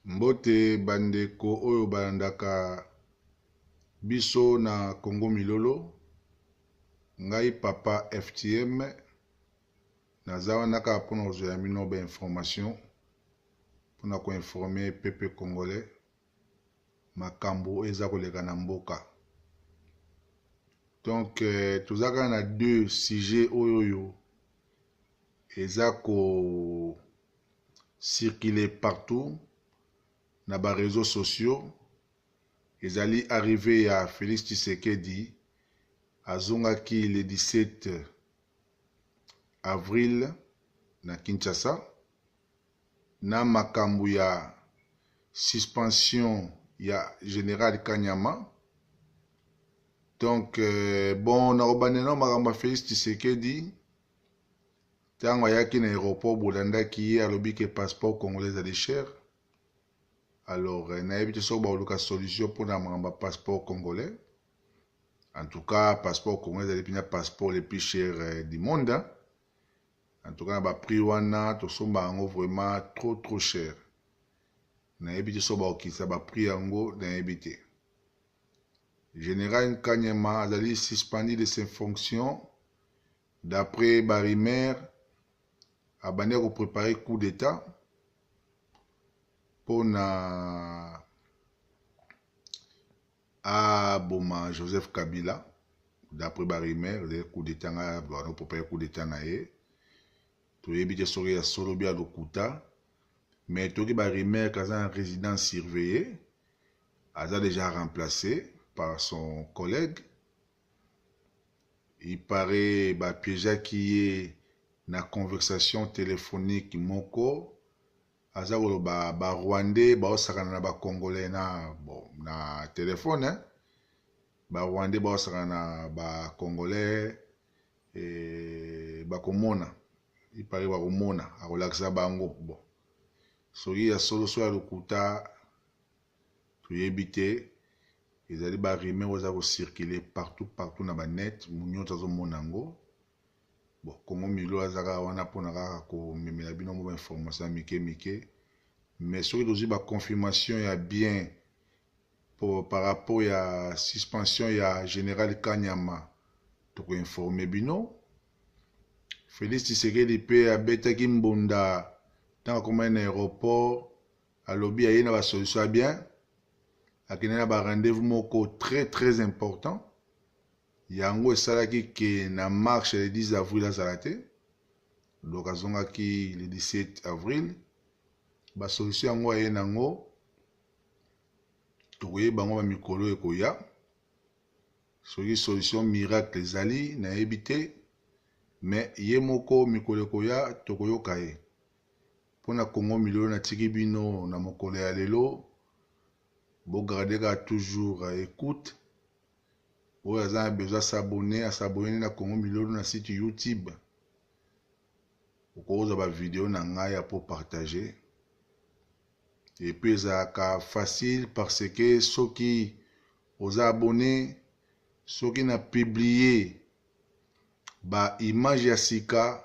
Mbote bandeko oyo balandaka biso na Congo Milolo, ngai papa FTM naza wana kaka mpona kozwela bino ba information mpona ko informer peuple congolais makambo oyo eza koleka na mboka. Donc toza kaka na deux sujets oyo oyo eza ko circuler partout na ba reseaux sociaux. Ezali arrivée ya Felix Tshisekedi, azongaki le 17 avril na Kinshasa na makambo ya suspension ya General Kanyama. Donc bon, nakobandela na makambo ya Felix Tshisekedi. Ntango ayaki na aéroport, bolandaki ye, alobi ke passeport congolais ezali cher. Alors nayebi te soki bakoluka solution mpona makambo ya passeport congolais. En tout cas, passeport congolais ezali mpenza passeport le plus cher du monde, hein. En tout cas, na baprix wana tosomba yango vraiment trop trop cher. Nayebi te soki bakokitisa baprix yango, nayebi te. Général Kanyama azali suspendu de ses fonctions. D'après ba rumeurs, abandi kopréparer coup d'état mpona aboma Joseph Kabila. D'après ba rumeurs, ezali coup d'état nga bano préparer coup d'état na ye. Toyebi te soki ya solo bi ya lokuta, mais toyoki ba rumeurs kaza na résidence surveillée, aza déjà remplacé par son collègue. Il paraît bapiégeaki ye na conversation téléphonique moko, aza koloba barwandais baosakana na bacongolais na, bon, na telefone, hein? Barwandais baosakana na bacongolais e, bakomona, il paraît bakomona, akolakisa bango. Bon, soki ya solo so ya lokuta, toyebi te. Ezali barumeurs oyo eza kocirculer partout partout na banet, nyonso azomona yango. Bon, Congo Milo aza kaka wana mpona kaka komemela bino mo bainformation ya mike mike, mais soki tozwi baconfirmation ya bien par rapport ya suspension ya Général Kanyama, tokoinformer bino. Félix Tshisekedi mpe abetaki mbonda ntango akomaki na aéroport, alobi aye na basolution ya bien, akende na barendez-vous moko très très important. Yango esalaki ke na marche le 10 avril azala te, donc azongaki le 17 avril. Basolution yango aye nango, tokoyeba yango bamikolo ekoya. Soki solution miracle ezali, nayebi te, mais ye moko mikolo ekoya tokoyoka ye. Mpona Kongo Milolo, natiki bino na mokolo ya lelo. Bogarder kaka toujours écoute. Oyo aza na besoin as'abonner, as'abonner na Kongo Milolo na site YouTube. Okozwa bavideo na ngai ya po partager, et puis ezalaka facile parce que soki oza abonné, soki na publier baimage ya sika,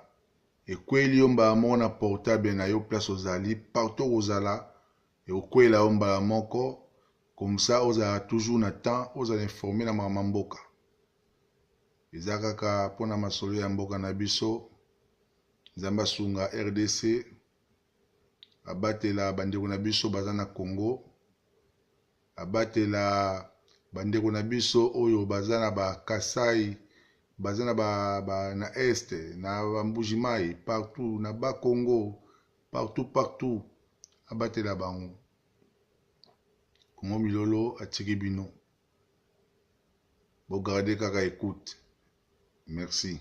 ekweli yo mbala moko na portable na yo. Place ozali, partout kozala, ekokwela yo mbala moko. Comme ça ozala toujours na temps, ozala informé na makambo ya mboka. Eza kaka mpona masolo ya mboka na biso. Nzambe asunga RDC, abatela bandeko na biso baza na Congo, abatela bandeko na biso oyo baza na Bakasai, baza na, ba, ba, na Est, na Bambujimai, partout na Bakongo, partout partout, abatela bango. Kongo Milolo atiki bino, bogarder kaka écoute. Merci.